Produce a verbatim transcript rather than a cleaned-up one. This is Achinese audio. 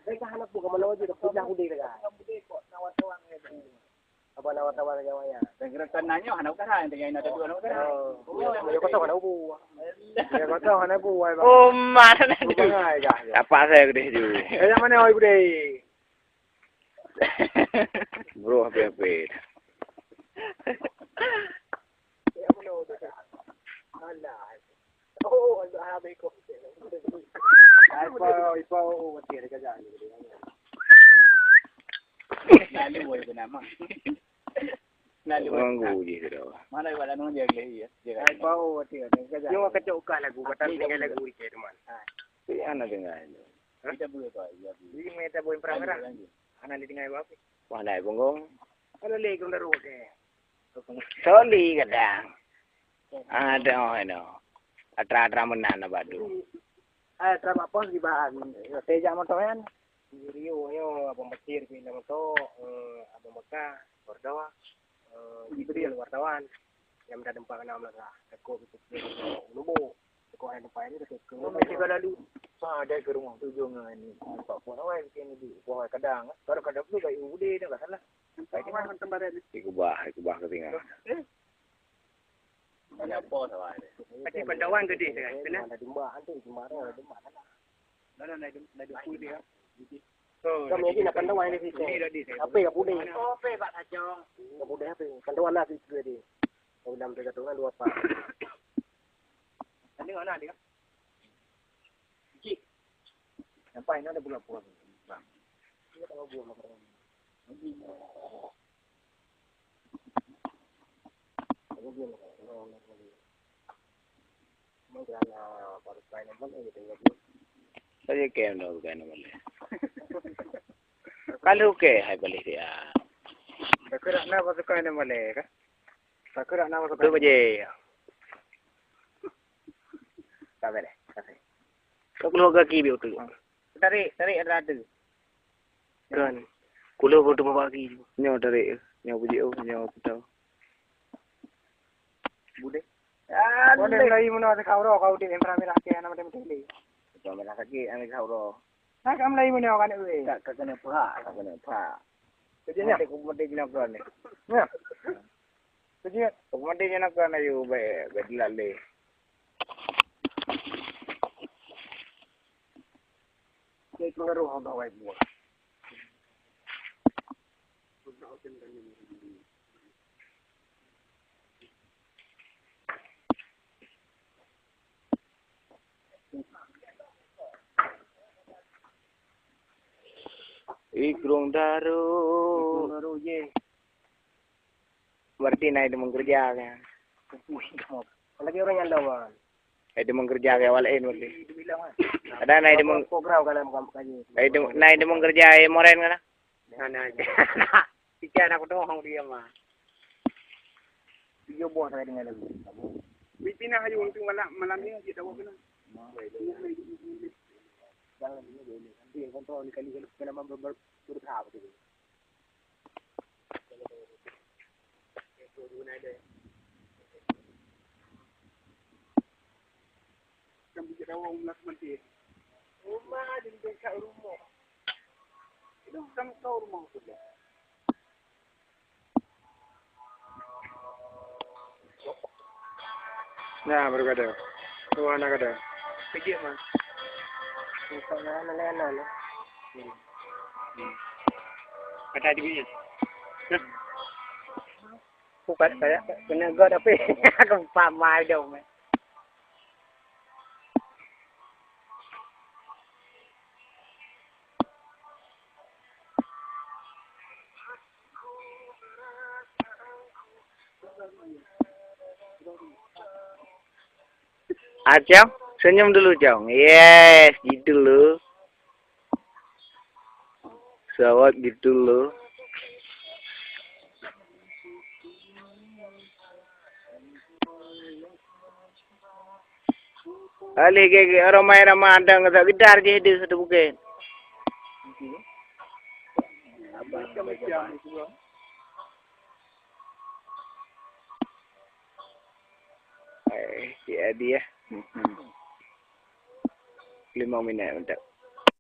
Mereka hana pun kemana aja dah pindah udah mereka. Apa nawar-nawar dengan wayang? Dan gerakan nanya hana udah yang tengah ini ada dua nawar. Oh, ya kosong hana ubu. Ya kosong hana ubu. Oh, mana tu? Apa saya gede tu? Eh, yang mana oi gede? Bro, hape-hape. Lalu, woi, kenapa? Lalu, woi. Ganggu je sudah. Mana iwak lalu dia, dia, dia, dia. Ai, bau, dia, dia, dia. Nyoe kacau kah lagu, kata tinggal lagu dia, teman. Ah. Tapi ana dengar. Hah? Kita boleh, Pak. Iya, boleh. Jadi, main tak boleh perang-perang. Lanjut, lanjut. Ana didengar apa? Wah, naik punggung. Kalau lagi, kalau dah roh, deh. Soli kadang. Ada, oh, no. Atra-atra meunan na bak tu. Jadi, eh, atra bak pos di bahan. Saya jak motor kan. Rio, yo, Abang Basir, pindah motor, eh, Abang Mekah, wartawan, eh, Jibril, wartawan. Yang minta tempat kena Melaka. Takut, takut, takut, takut. Kau ada tempat ni, takut. Kau mesti kalau lu, ah, ada ke rumah tu, jangan ni. Nampak pun awal, mungkin ni, buah kadang, kalau kadang tu, baik, udah, dah, tak salah. Ikubah, ikubah ke tengah. Tapi pandawan gede sangat, kena? Kami lagi nak pandawan di situ. Apa yang boleh? Apa yang boleh apa? Pandawan lah situ dia. Kau dalam tiga tahun dua apa? Tadi mana dia? Cik. Nampak ini ada pula-pula. Bang. Ini kalau gua makan. Kalau gua makan. Kalau gua makan. Mau kerana baru kain apa ni, gitu, ya, Bu? Saya kain dah bukan nama le. Kalau ke, hai balik dia. Takut nak apa suka nama le, kan? Takut nak apa suka. Tu baje. Tak boleh, tak boleh. Kau keluar kaki biar tu. Tarik, tarik ada, ada. Kan. Kulo pun tu bagi. Nyoe tarik, nyoe puji, oh, nyoe putau. Bude. Boleh mulai muna kau ro, kau di kamera ke, nama dia mesti. Kamera sakit, ambil kau ro. Nah, kamu mulai muna kan, weh. Tak, tak kena pahak, tak kena pahak. Kerjanya? Nanti aku mati kena kau ni. Ya. Kerjanya? Aku mati kena kau ni, you, baik, baik, dilalui. Saya kena roh, abang, baik, buah. Ikrung daru. Ikrung daru, ye. Berarti na idéh meukeureuja, kan? Ui, lagi orang nyang lawan. Idéh meukeureuja, kan, awak laén berarti. Ada na idéh meng-, program kan, bukan kaji. Na idéh, na idéh meukeureuja, eh, Moren, kan? Nah, nah. Tiga anak doang dia mah. Tiga buah saya dengan lagu. Pimpinan ayo untuk malam, malam ni dia tahu kena. Jangan dia kontrol ni kali kalau kena ber-, ber-, berusaha betul. Kan bijak dawa ulah semanti. Rumah di bengkak rumah. Itu kan kau rumah tu lah. Nah, baru kada. Tuh anak kada. Kejap mah. Bukan mana lah. Hmm. Hmm. Kata dia punya. Nah. Bukan saya kena god tapi aku pamai dong. Ah, Cong, senyum dulu, Cong. Yes, gitu loh. Sawat gitu loh. Alih gege aromai Ramadan kata gedar je deh satu bukit. Eh, cik Adi, eh. Hmm. Lima minit mantap.